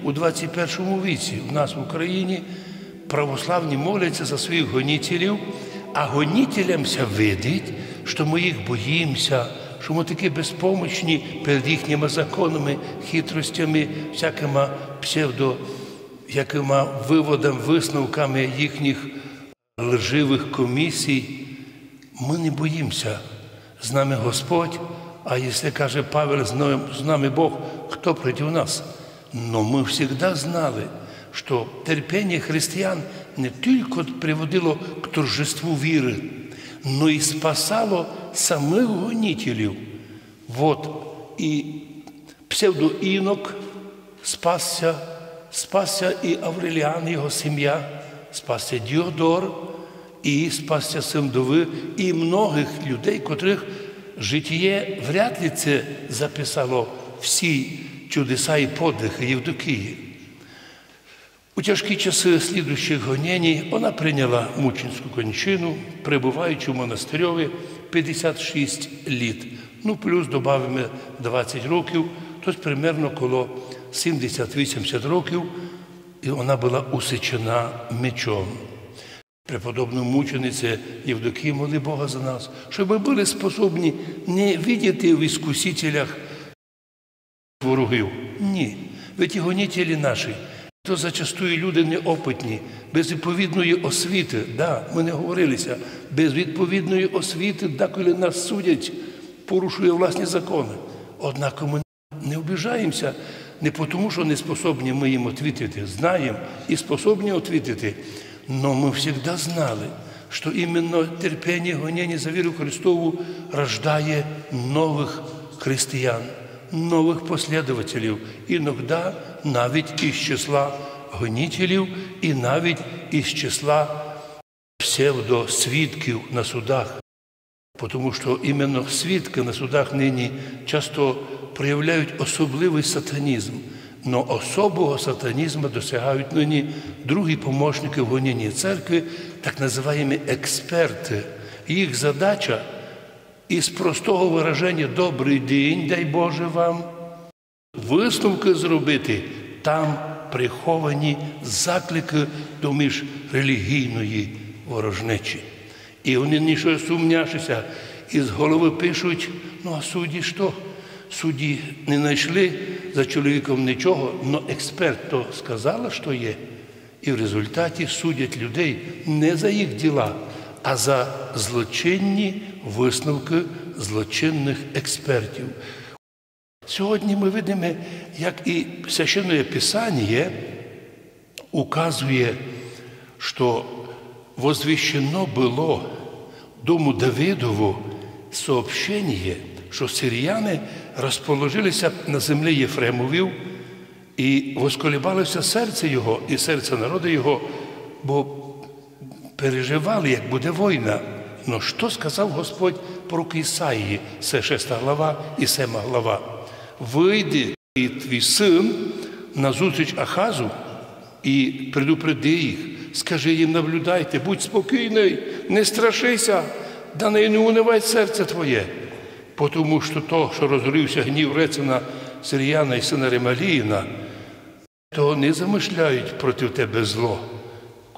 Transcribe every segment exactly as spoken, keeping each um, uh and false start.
У двадцять першому віці у нас в Україні православні моляться за своїх гонітелів, а гонітелям ся видить, што мы їх боїмся, што мы такі безпомощні перед їхніми законами, хитростями, всякыма псевдо, якыма выводами, высновками їхніх лживых комісій. Мы не боїмся. З нами Господь, а если, каже Павел, з нами, з нами Бог, хто проти нас? Но мы всегда знали, што терпіння християн не тілько приводило к торжеству віры, но й спасало самых гонітелів. Вот, і псевдоінок спасся, спасся і Авреліан, його сім'я, спасся Діодор, і спасся сын вдовы, і многых людей, котрых житіє вряд ли це записало всі чудеса і подвиги Євдокії. У тяжкі часы слідуючих гоненій она прийняла мученську кончину, перебуваючи в монастирьови пятдесят шість літ. Ну, плюс добавиме двадцять років, то есть примерно коло сімдесят-вісімдесят років, і она была усечена мечом. Преподобні мучениці Євдокії, моли Бога за нас, щоб мы были способні не видіти в іскусителях ворогів. Ні. Ведь і гонітелі наші, то зачастую люди неопытні, без відповідної освіты. Да, мы не говорили ся, без відповідної освіты деколи нас судять, порушує власні законы. Однако мы не обіжаємся не потому, што не способні мы їм отвітити. Знаєм і способні отвітити. Но мы всегда знали, што іменно терпіння, гоненія за віру Христову рождає новых християн, новых послідователів, іногда навіть із числа гонітелів і навіть із числа псевдосвідків на судах. Потому што іменно свідкы на судах нині часто проявляють особливый сатанізм, но особого сатанізма досягають нині другі помощникы в гоненії церкви, так называємі експерты. Їх задача із простого выраженя «Добрый день, дай Боже вам» высновкы зробити, там приховані закликы до міжрелігійної ворожнечі. І они, нічого сумняшися, із головы пишуть: «Ну, а судді што? Судді не найшли за чоловіком нічого, но експерт то сказала, што є». І в результаті судять людей не за їх діла, а за злочинні высновкы злочинных експертів. Сьогодні мы видиме, як і Священне Писаніє указує, што возвіщено было дому Давидову сообщеніє, што сиріяни розположили ся на землі Єфремовів, і восколебало ся серце його і серце народа його, бо переживали, як буде война. Но што сказав Господь по руки Ісаії, се шеста глава і сема глава: «Выйди, і твій сын назустріч Ахазу, і предупреди їх, скажи їм: наблюдайте, будь спокійный, не страшися, да не унывай серце твоє, потому што то, што розгорівся гнів Рецина, сиріяна і сына Ремаліїна, то они замышляють проти тебе зло.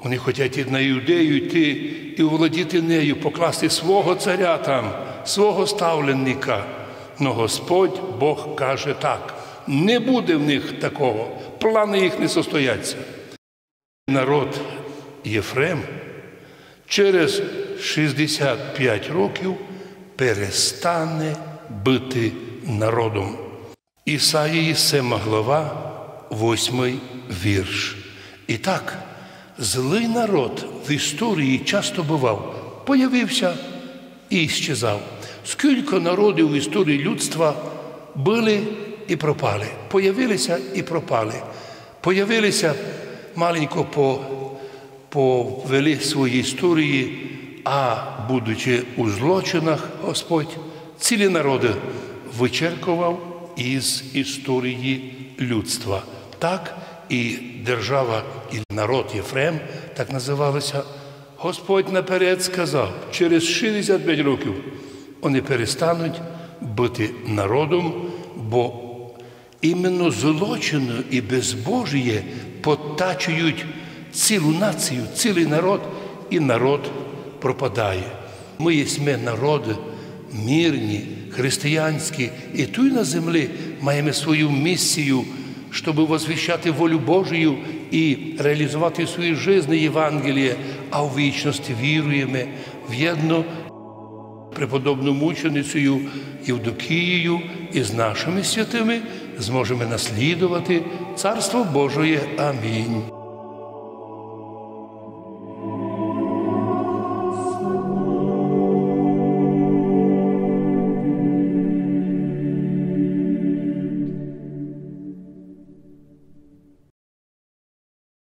Они хотять і на Юдею йти, і овладіти нею, покласти свого царя там, свого ставленника. Но Господь Бог каже так: не буде в них такого, планы їх не состояться». Народ Єфрем через шістдесят пять років перестане быти народом. Ісаії, сема глава, восьмый вірш. І так, злый народ в історії часто бывав: появився і іщезав. Скілько народів в історії людства были і пропали, появили ся і пропали, появили ся, маленько по повели свої історії, а будучи у злочинах, Господь цілі народы вычерковав із історії людства. Так і держава, і народ Єфрем, так называлося, Господь наперед сказав: через шістдесят пять років они перестануть быти народом, бо Именно злочины и безбожіє подтачують цілу націю, цілый народ, и народ пропадає. Мы єсме народы мирні, християнські, и туй на землі маєме свою місію, щоб возвіщати волю Божію и реалізовати в своїй жизни Євангеліє, а у вічности віруєме в єдну преподобну мученицею Євдокією и з нашыми святыми зможеме наслідовати Царство Божоє. Амінь.